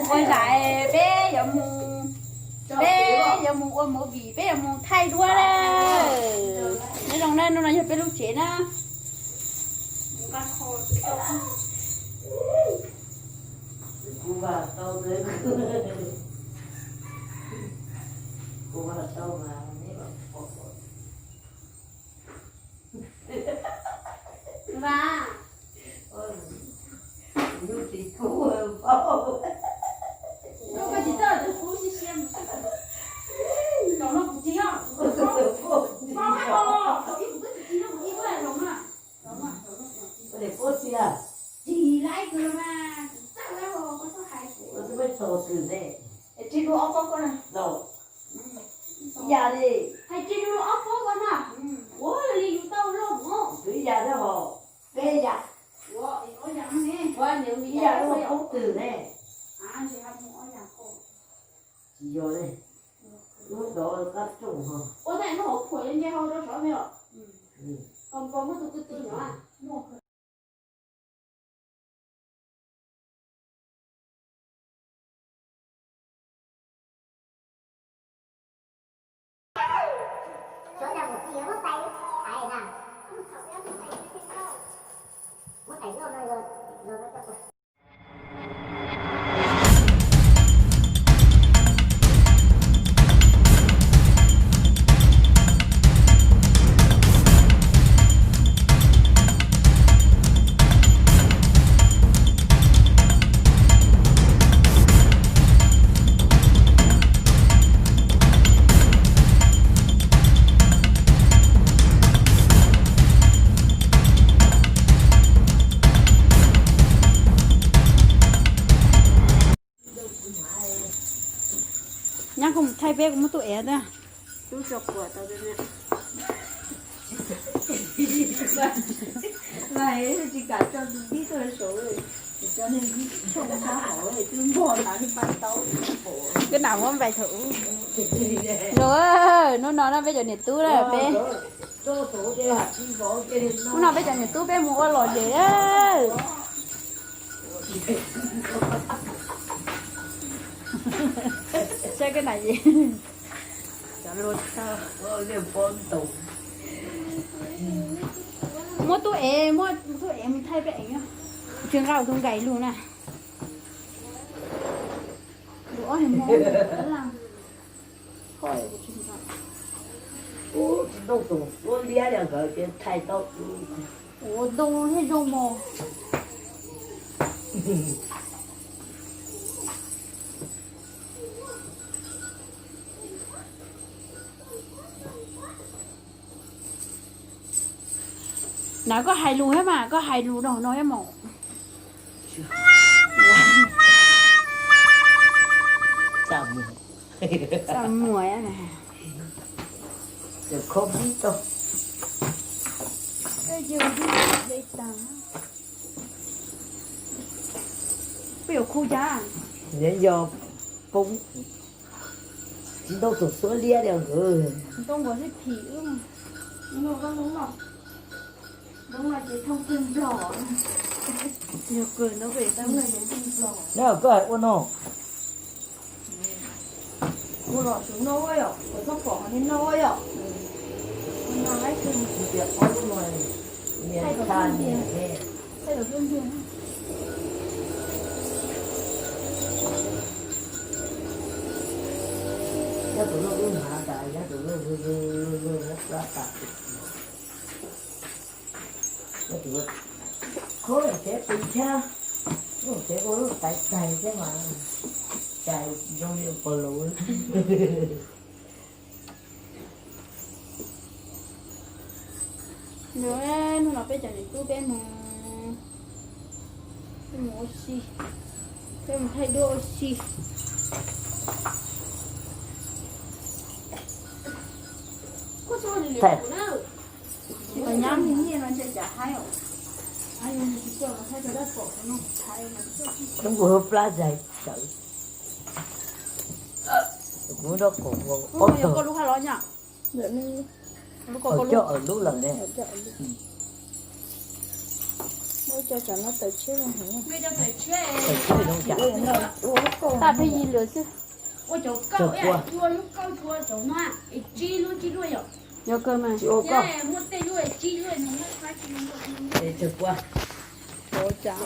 Ua zais peb yuav mus, peb yuav mus ua movie, peb yuav mus thaij duab na. Nyob zoo na, hnub no yog peb lub tsev na. Ib yam li, hais tias ob pob ko na, ua li yus tau loj, ib yam li hos, peb yam, ib yam li poob twg ne. Tsis yog li, lub dov qab tsoom ho. Ua ntej lub hauv phuam nce hauv rau saud me os. Kom nkaus muab tus ko tw no. Nyab, kuv mus thaij peb, kuv muab tub ev tub tso quas tau. Tsis kam tso tus vib tuaj saud, tso neeg vib tshooj sab hauv twb npog tas li pab tau. Koj nam muab npais thaum ub. Nus, hnub no no peb cov niam tub na peb, hnub no peb cov niam tub peb mus ua lom zem. Saib koj nam es. Muab tub ev, muab tub ev mus thaij peb ev. Tsis nqa tus nkais lug na. Ua ntoo thiaj zoo mos. Na koj hais lus thiab mas, koj hais lus no no thiab mas. Txaj muag. Peb yuav khu cas? Yog poob. Tsis ntoo tus xuab liab li nkawd. Ntoo nkaus xwb phim. Yog kawg ntoo pem tau. Nyob koj hais ua no. Kuv los tsis noj yom, kuv txhob pom qhov niag noj yom. Kuv noj laib kawg. Kuv tias qhov lub no niag tha niag he. Nyob tus loj lub hnav tas, nyob tus loj lub lub lub plab tas. Khob tsev pw thiab, lub tsev ua lub tais tais thiab mas, tais zoo li pos laus. Nws, hnub no peb cov niam tub peb mus, peb mus ua si, peb mus thaij duab ua si. Thaij. Coob kuv plab zais tsawv. Kuv nrog kuv ua ob tog. Coj lub lawm ne. Ua cov no tawm tshiab zoo heev. Tawm tshiab zoo cas? Ua peb yig lawm xwb. Ua cov kauj, ua lub kauj cua cov no, tsib lub tsib lub yom. Yog kawg mas. Tsis ua kauj. Muaj tej lub tsib lub no. Tawm pua. Ua cas?